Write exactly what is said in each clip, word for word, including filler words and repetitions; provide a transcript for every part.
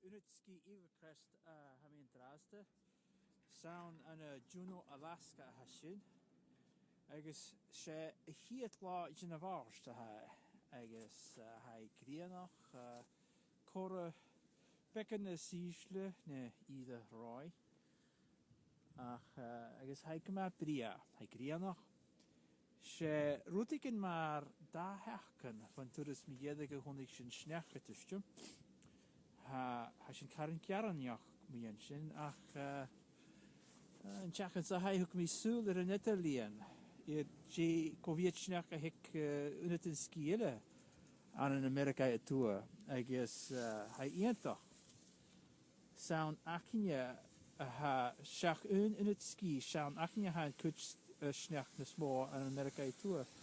Ionad sgìth Evercrest a tha mi an-dràsta. 'S ann ann an Juneau, Alaska a tha sin. Agus 's e a' chiad latha dhen a' Mhàrt a tha e. Agus, eh, tha e grianach, eh, corra beagan nas ìsle na Ìre Ròimh. Ach, eh, agus tha e gu math brèagha, tha e grianach. 'S e rudeigin mar dà sheachdain bhon turas mu dheireadh a chunnaic sinn sneachda tuigsinn. Tha, tha sinn caran gearaineach mu dheidhinn sin, ach, eh, eh, an t-seachdain sa chaidh thug mi sùil air an eadar-lìon, air dè cho mì-sneachda a th' aig, eh, ionadan sgìth eile ann an Ameireagaidh a Tuath, agus, eh, tha e iongantach. 'S ann againne a tha, seach aon ionad sgìth, 's ann againne a tha an cuid, eh, sneachda as motha ann an Ameireagaidh a Tuath.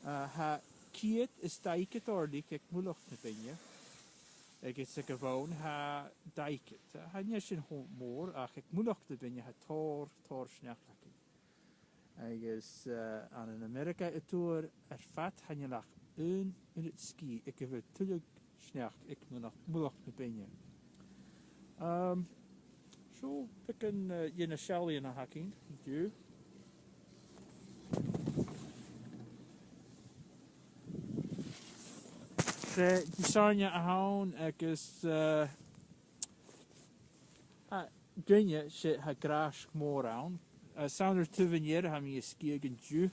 Eh, tha ceud is dà fhichead òirlich aig mullach na beinne, agus aig a' bhonn tha dà fhichead. Tha, chan eil sin cho mòr, ach aig mullach na beinne tha tòrr, tòrr sneachda againn. Agus, eh, ann an Ameireagaidh a Tuath air fad chan eil ach aon ionad sgìth aig a bheil tuilleadh sneachda aig mullach, mullach na beinne. Ehm, seo beagan, eh, dhe na seallaidhean a th' againn an-diugh. 'S e disathairne a th' ann agus, eh, tha, gu h-àraidh 's e, tha gràisg mòr ann. Eh, 's ann air taobh an ear a tha mi a' sgitheadh an-diugh.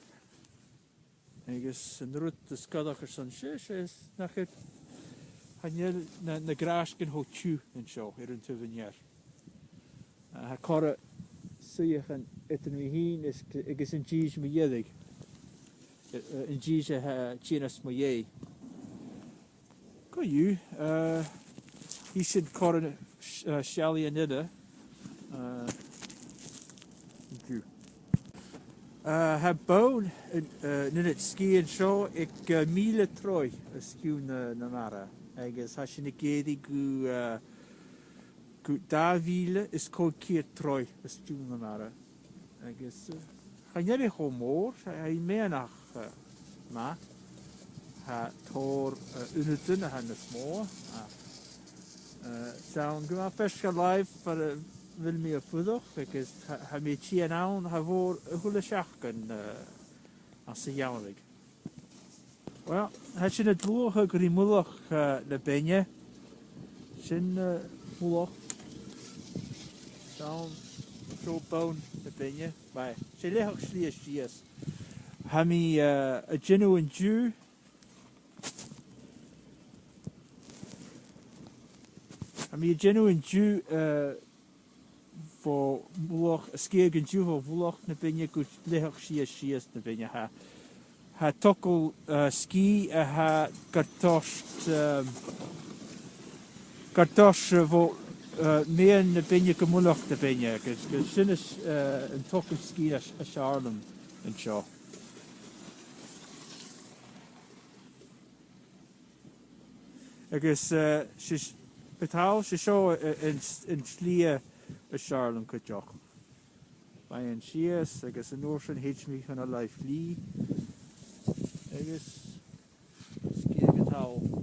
Agus an rud as coireach airson sin, 's e, 's nach e, chan eil na, na gràisgean cho tiugh an seo air an taobh an ear. Eh, tha corra suidheachan eadar mi fhìn is, agus an dithis mu dheireadh. Eh, eh, an dithis a tha a' tighinn às mo dhèidh. Co-dhiù, eh, chì sinn corra, eh, seallaidhean eile, eh, an-diugh. Eh, tha bonn an, eh, an ionaid sgìth an seo aig, eh, mìle troigh os cionn na, na mara, agus tha sinn ag èirigh gu, eh, gu dà mhìle is còig ceud troigh os cionn na mara. Agus, eh, chan eil e cho mòr, tha e meadhanach, eh, math. Tha tòrr, eh, ionadan a tha nas motha. Ach, eh, 's ann gu math faisg air làimh far a bheil mi a' fuireach, agus tha, tha mi a' tighinn ann, tha e mòr a h-uile seachdain, eh, anns a' gheamhradh. Uill, tha sinn a' dlùthachadh ri mullach, eh, na beinne. Sin, eh, mullach. Seo, seo bonn na beinne. Bha, 's e leth-cheud slighe sìos. Tha mi, eh, a' dèanamh an-diugh. Tha mi a' dèanamh an-diugh, eh, bho mhullach, a' sgitheadh an-diugh bho mhullach na beinne gu leth-cheud sìos, sìos na beinne. Tha, tha togail, eh, sgìth a tha gar toirt, ehm, gar toirt, eh, bho, eh, meadhan na beinne gu mullach na beinne, agus, agus sin as, eh, an togail sgìth as, as fheàrr leam an seo. Agus, eh, 's e, 's e, betal, 's e seo, eh, an, an slighe as fheàrr leam cuideachd. Bha e sìos, agus an uair sin thèid mi chun an làimh chlì. Agus sgìth betal.